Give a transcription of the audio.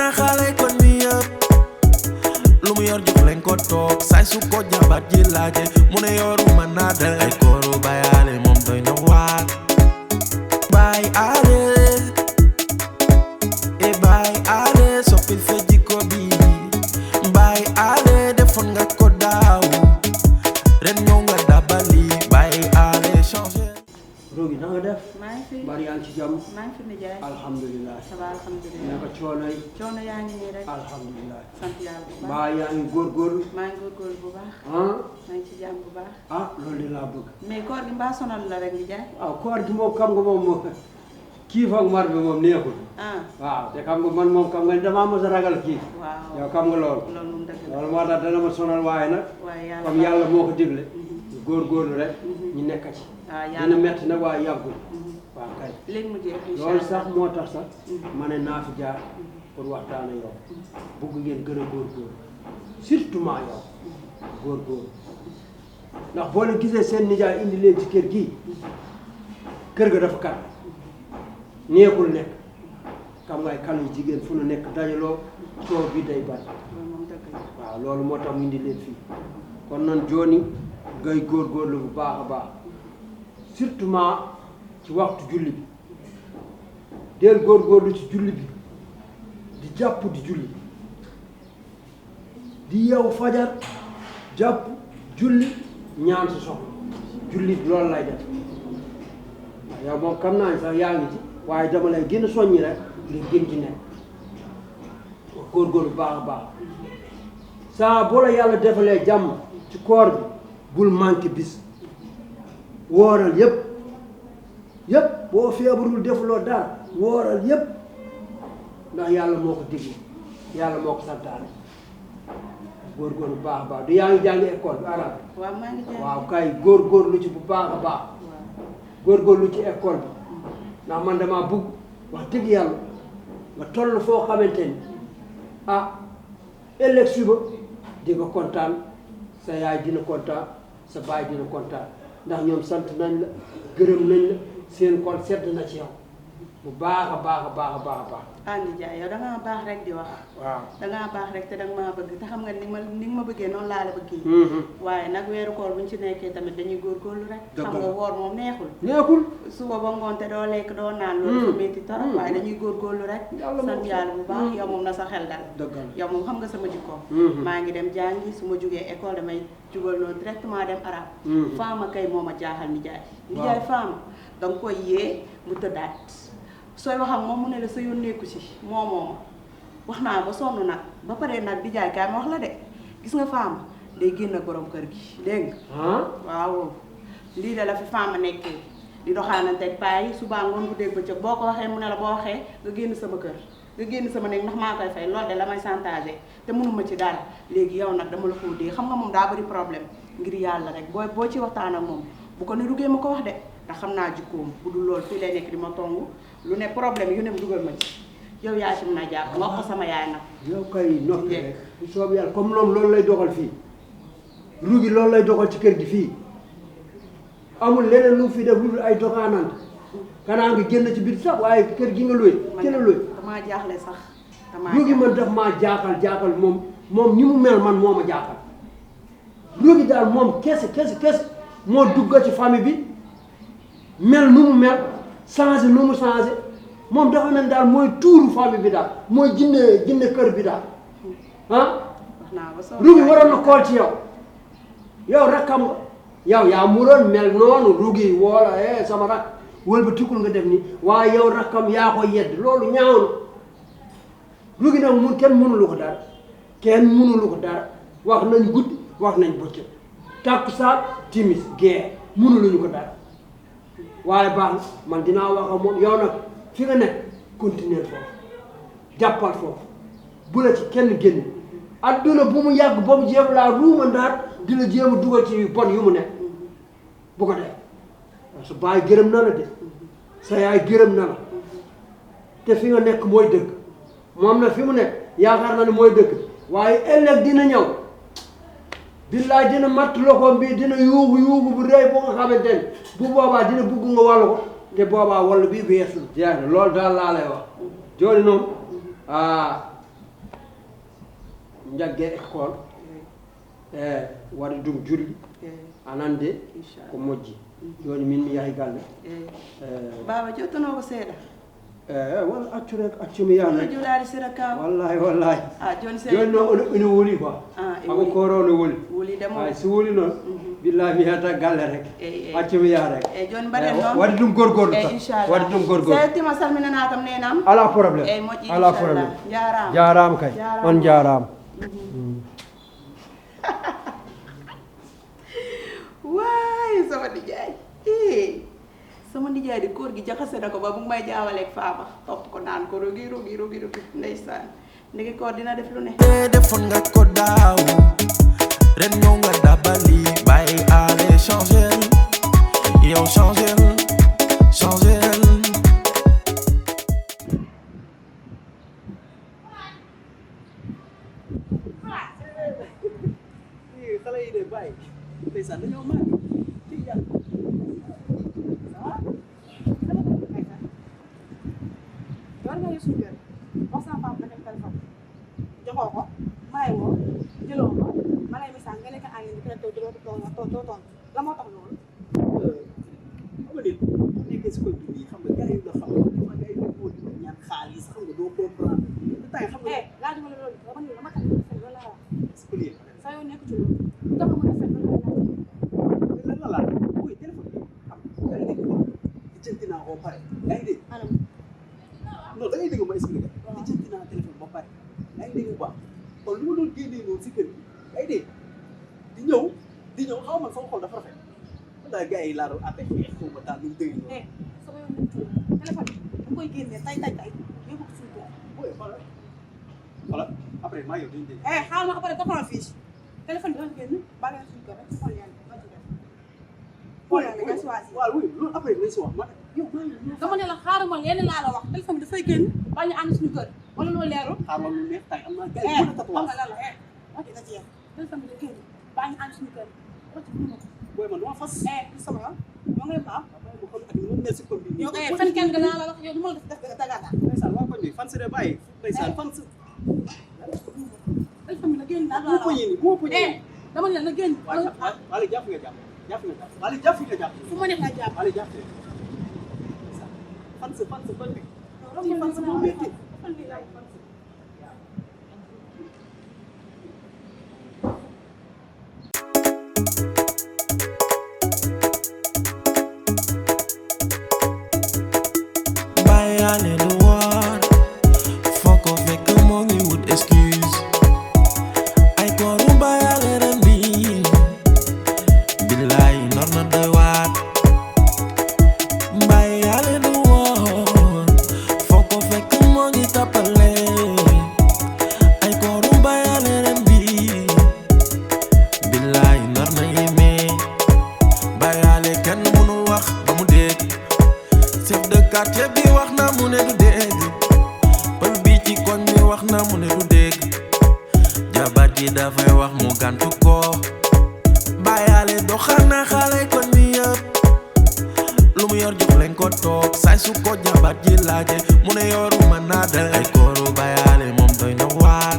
naa xale kon mi yëpp lu mu yor jox leen ko toog saay su ko jabat ji laaje mu ne yoruma nada ay koorou bayaale moom doy na waar Baye ale e Baye ale soppil fe jikko bi Baye ale defoon nga ko daaw ren ñëw nga dabali Baye ale changé Rogi na nga def maa ngi fi bari yaa ngi ci jàmm maa ngi fi ndiaye alhamdulilah ça va alhamdulilah naka coono yi coono yaa ngi nii rek alhamdulilah sant yàlla bu baax mbaa yaa ngi góorgóorlu maa ngi góorgóorlu bu baax ah maa ngi ci jàmm bu baax loolu de laa bëgg mais koor gi mbaa sonal la rek ndiaye koor gi moom xam nga moom kiif ak mar bi moom neexul waaw te xam nga man moom xam nga damaa mos a ragal kiif waaw yow xam nga loolu loolu moom dëgg la loolu moo tax dana ma sonal waaye nag waaye comme yàlla moo ko digle góorgóorlu rek ñu nekk ci dina metti nag waaye yàggul waaw kay léegi mu jeex loolu sax moo tax sax ma ne naa fi jaar pour waxtaan ak yow bëgg ngeen gën a góorgóorlu surtout maa yow góorgóorlu ndax boo leen gisee seen nijaay indi leen ci kër gii kër ga dafa kat neexul nekk xam ngay xale yu jigéen fu nu nekk dajaloo coow bi day bari waaw loolu moo tax mu indi leen fii kon nan jooni ngay góorgóorlu bu baax a baax surtout ci waxtu julli bi del góorgóorlu ci julli bi di jàpp di julli di yeewu fajar jàpp julli ñaan si soxla julli loolu lay def yow moom xam naa ni sax yaa ngi ci waaye dama lay gën a soññi rek li gën ci nekk góorgóorlu baax a baax saa boo la yàlla defalee jàmm ci koor bi bul manqué bis wooral yépp boo feebarul defuloo dara wooral yépp ndax yàlla moo ko digle yàlla moo ko santaane góorgóorlu bu baax a baax du yaa ngi jàngi école bi arabe waaw maa ngi jàng waaw kay góorgóorlu ci bu baax a baax góorgóorlu ci école bi ndax man damaa bëgg wax dëgg yàlla nga toll foo xamante ni ëllëg suba di nga kontaan sa yaay dina kontaan sa baay dina kontaan ndax ñoom sant nañ la gërëm nañ la seen xol sedd na ci yow bu baax a baax a baax a baax a baax ndiaye yow dangaa baax rek di wax waaw dangaa baax rek te danga maa bëgg te xam nga ni nga ma bëggee noonu laa la bëggee waaye nag weeru koor buñ ci nekkee tamit dañuy góorgóorlu rek xam nga woor moom neexul suba ba ngoon te doo lekk doo naan loolu dafa métti torop waaye dañuy góorgóorlu rek sant yàlla bu baax yow moom na sa xel dal yow moom xam nga sama jikkoom maa ngi dem jàngi su ma jógee école damay jugal noonu directement dem arabe faama kay moo ma jaaxal ndiaye faama danga koy yee mu tëddaat sooy wax ak moom mu ne la sa yoon nekku ci moomoo wax naa ba sonn nag ba pare nag di jaay kaay ma wax la de gis nga faama day génn ak borom kër gi dégg nga waaw lii de la fi faama nekkee di doxaananteeg paa yi suba ngoon bu dégg bëccëg boo ko waxee mu ne la boo waxee nga génn sama kër nga génn sama néeg ndax maa koy fay loolu de la may chantage te mënuma ci dara léegi yow nag dama la ko dee xam nga moom daa bari problème ngir yàlla rek boo ci waxtaan ak moom bu ko ne ruggee ma ko wax de ndax xam naa jikkoom bu dul loolu fii lay nekk di ma tongu lu ne problème yu ne mu dugal ma ci yow yaa ci mën a jàpp nga ko sama yaay nag yow kay noppi rek bu soob yàlla comme loolu lay doxal fii rugi loolu lay doxal ci kër gi fii amul leneen lu fi def lu dul ay doxaanant xanaa nga génn ci biir sax waaye kër gi nga luy ci la luy damaa jaaxle sax rugi man daf maa jaaxal moom ni mu mel man moo ma jaaxal rugi daal moom kese moo dugga ci famille bi mel nu mu mel changé nu mu changé moom dafa mel daal mooy tuuru famille bi daal mooy jinne kër bi daal rugi waroon na kool ci yow rakkam nga yow yaa muroon mel noonu rugi woola sama rak wëlba tukkul nga def ni waaye yow rakkam yaa ko yedd loolu ñaaw na rugi nag kenn mënulu ko dara wax nañ guddi wax nañ bëccëg takkusaan timis gee mënuluñu ko dara waaye baax na man dinaa wax ak moom yow nag fi nga nekk continuer foofu jàppal foofu bu la ci kenn génn adduna bu mu yàgg ba mu jéem laa ruuma ndaat di la jéem a dugal ci bon yu mu nekk bu ko def sa baay gërëm na la de sa yaay gërëm na la te fi nga nekk mooy dëgg moom na fi mu nekk yaakaar na ne mooy dëgg waaye ëllëg dina ñëw billaay dina matt loxoom bi dina yuuxu bu rëy boo nga xamante ne bu boobaa dina bugg nga wàllu ko te boobaa wàllu bi beesul jeex na loolu daal laa lay wax jooni noonu jagge école waɗi ɗum julli anande ko moƴƴi joni min mi yahi galle baba jottono ko seeɗa walla accu rek accumi yaha juulade sira kam wallahi joni noon ina woli quoi ako koro no woli wolidemo so woli noon billahi mi yahata galle rek accumi yaha rek joni mbaɗen noon waɗi ɗum gorgorɗo tan waɗi ɗum gorgorɗo settima salminana kam nenam ala probléme moƴƴi ala probléme jarama jarama kay on jarama waay sama ndijaay sama ndijaay di koor gi jaxase na ko ba mu may jaawaleeg faama topp ko naan ko rogi ndeysaan ndeke koor dina def lu ne defoon nga ko daaw ren ñëw nga dabali bàyyi ale changer yow changer xale yi de bàyyi ndeysaan dañoo màgg ci yàlla war nga suñu kër wax sama papa nga dem téléphone joxoo ko maay woo jëloo ko ma lay misaal nga nekk en ligne bi doo tontu la moo tax loolu. xam nga nit bu nekkee si koñ bi xam nga gars yi nga xam nga gars yi moo di ñaan xaalis xam nga doo comprendre te tey xam nga. laajuma la loolu dama ne dama xam ne loolu la expliqué sa yoon nekk ci loolu dama mën a fen loolu la lan la laaj mooy téléphone bi xam nga yaa ngi dégg lijjanti naa ko pare yaa ngi dégg non da ngay dégg ma expliqué lijjanti naa téléphone ba pare yaa ngi dégg bu baax kon li ma doon génnee noonu si kër gi yaa ngi dégg di ñëw xaw ma sama xol dafa rafet daal gars yi laa doon àtte xeex xaw ma daal lu mu dëgg noonu. sama yoon nekk ci loolu téléphone bi da koy génne tay yóbbu ko suñu kër. voilà après maa yow dañu dégg. xaaral ma après dafa la fiche téléphone bi dafa génn ba nga suñu kër rek xool yàlla ma ci def. xool yàlla nga choisir. waaw oui loolu après nañ si wax man yow maa ngi dama ne la xaaral ma lenn laa la wax téléphone bi dafay génn ba ñu ànd suñu kër wala loolu leerul. xaaral lu neex tey am naa gars yi mën a tatouage. xam nga lan la ok da ci yem téléphone bi da génn ba ñu ànd suñu kër wax ci mënu ma ko. booy man dama fas. sama yoon ñoo ngi baax. mu xam ak ni mu mel si koñ bi. yow fan kenn nga laa la wax yow du ma la def dagaata. ndeysaan waa koñ bi fan si de bàyyi ndeysaan fan si. téléphone bi la génn daal laa la wax bu ma poñee dama ne la na génn. wala jàpp nga jàpp wala jàpp nga jàpp. fu ma neex laa jàpp. wala jàpp fan si koñ bi. fan si moo métti. ale du war foo ko fekk moo ngi wut excuse ay kooru bayale ren bi billaay nor na doy waar bayale du war foo ko fekk moo ngi tappale ay kooru bayale ren bi billaay nor na yeme bayale kenn mënul wax ba mu dégg chef de quartier bi wax na mu ne du dégg pël bi ci koñ bi wax na mu ne du dégg jabar ji dafay wax mu gàntu ko bàyyaale doxal na xale koñ bi yëpp lu mu yor jox leen ko toog say su ko jabar ji laaje mu ne yoru ma naa ay kooru bàyyaale moom doy na waar